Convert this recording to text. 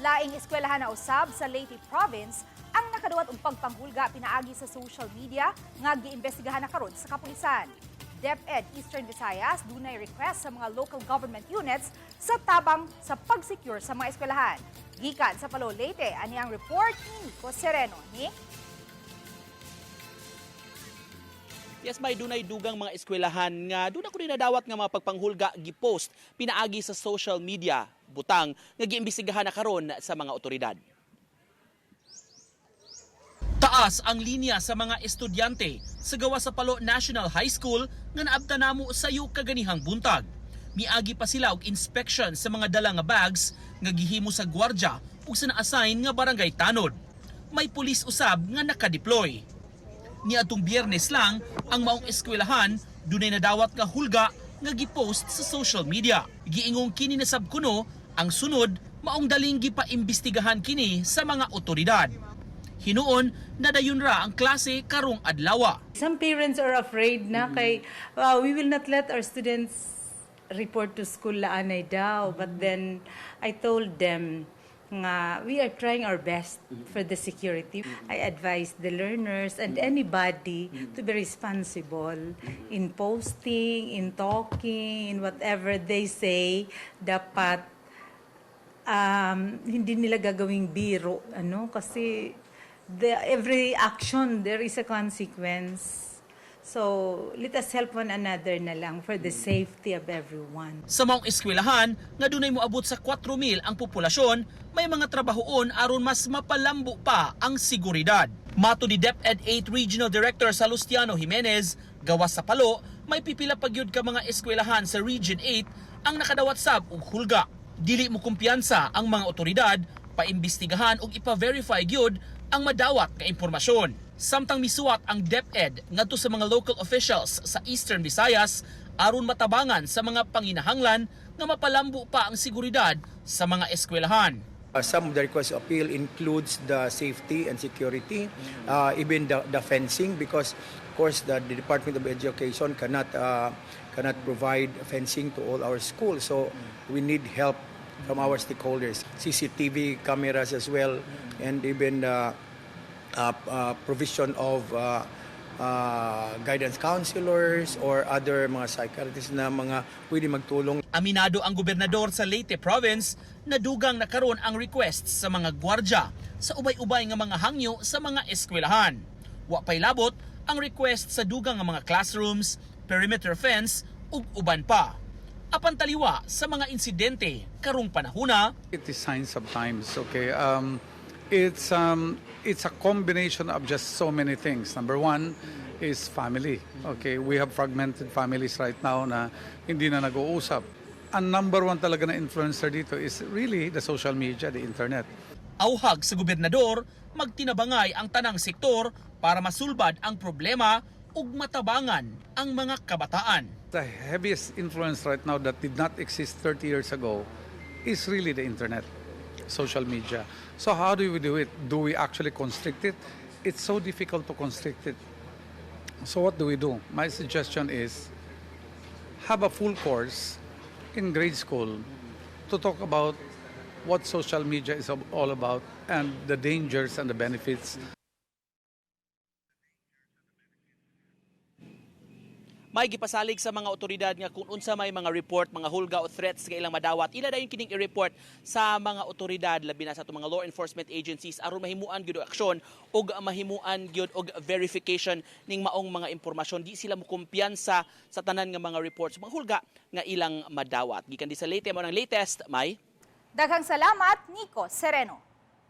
Laing eskwelahan na usab sa Leyte Province ang nakaduwat og pagpanghulga pinaagi sa social media nga giimbestigahan na karon sa kapulisan. DepEd Eastern Visayas dunay request sa mga local government units sa tabang sa pag-secure sa mga eskwelahan. Gikan sa Palo, Leyte, ani ang report ni Nico Sereno. Nick? Yes, may dunay dugang mga eskwelahan nga doon ako nadawat nga mga pagpanghulga gipost pinaagi sa social media, butang nga giimbestigahan na karon sa mga otoridad. Taas ang linya sa mga estudyante sa gawa sa Palo National High School nga naabta namo sayo kaganihang buntag. Miagi pa sila og inspection sa mga dala nga bags nga gihimo sa gwardya ug sa na-assign nga barangay tanod. May pulis usab nga nakadeploy. Niadtong Biyernes lang ang maong eskwelahan dunay nadawat nga hulga nga gipost sa social media. Giingong kini nasab kuno ang sunod maong daling gipaimbestigahan kini sa mga otoridad. Hinuon nadayon ra ang klase karong adlawa. Some parents are afraid na kay we will not let our students report to school laanay daw. But then I told them nga we are trying our best for the security. I advise the learners and anybody to be responsible in posting, in talking, in whatever they say. Dapat hindi nila gagawing biro, ano, kasi every action, there is a consequence. So, let us help one another na lang for the safety of everyone. Sa maong eskwelahan nga dunay moabot sa 4,000 ang populasyon, may mga trabahoon aron mas mapalambo pa ang seguridad. Mato ni DepEd 8 Regional Director Salustiano Jimenez, gawas sa Palo, may pipila pa gyud ka mga eskwelahan sa Region 8 ang nakadawat sab og hulga. Dili mo kumpiyansa ang mga otoridad, paimbestigahan ug ipa-verify gyud ang madawat nga impormasyon. Samtang misuwat ang DepEd ngadto sa mga local officials sa Eastern Visayas aron matabangan sa mga panginahanglan nga mapalambo pa ang seguridad sa mga eskwelahan. Some of the request appeal includes the safety and security, even the fencing, because of course the Department of Education cannot provide fencing to all our schools. So we need help from our stakeholders, CCTV cameras as well, and even the provision of guidance counselors or other mga psychiatrists na mga pwede magtulong. Aminado ang gobernador sa Leyte Province na dugang nakaron ang requests sa mga gwardya sa ubay-ubay nga mga hangyo sa mga eskwelahan. Wa pay labot ang request sa dugang nga mga classrooms, perimeter fence ug uban pa. Apan taliwa sa mga insidente karong panahona, It is signs of times, okay? It's a combination of just so many things. Number one is family, okay? We have fragmented families right now na hindi na nag-uusap. Ang number one talaga na influencer dito is really the social media, the internet. Auhag sa gobernador, magtinabangay ang tanang sektor para masulbad ang problema ug matabangan ang mga kabataan. The heaviest influence right now that did not exist 30 years ago is really the internet, social media. So how do we do it? Do we actually constrict it? It's so difficult to constrict it. So what do we do? My suggestion is have a full course in grade school to talk about what social media is all about and the dangers and the benefits. May gipasalig sa mga otoridad nga kung unsa may mga report, mga hulga o threats nga ilang madawat, ila dayon kining i-report sa mga otoridad, labi na sa atong mga law enforcement agencies, aron mahimuan gyud og aksyon ug mahimuan gyud og verification ning maong mga impormasyon. Di sila mokumpiyansa sa tanan nga mga reports, mga hulga nga ilang madawat. Gikan di sa Leyte, mao nang latest, May. Daghang salamat, Nico Sereno.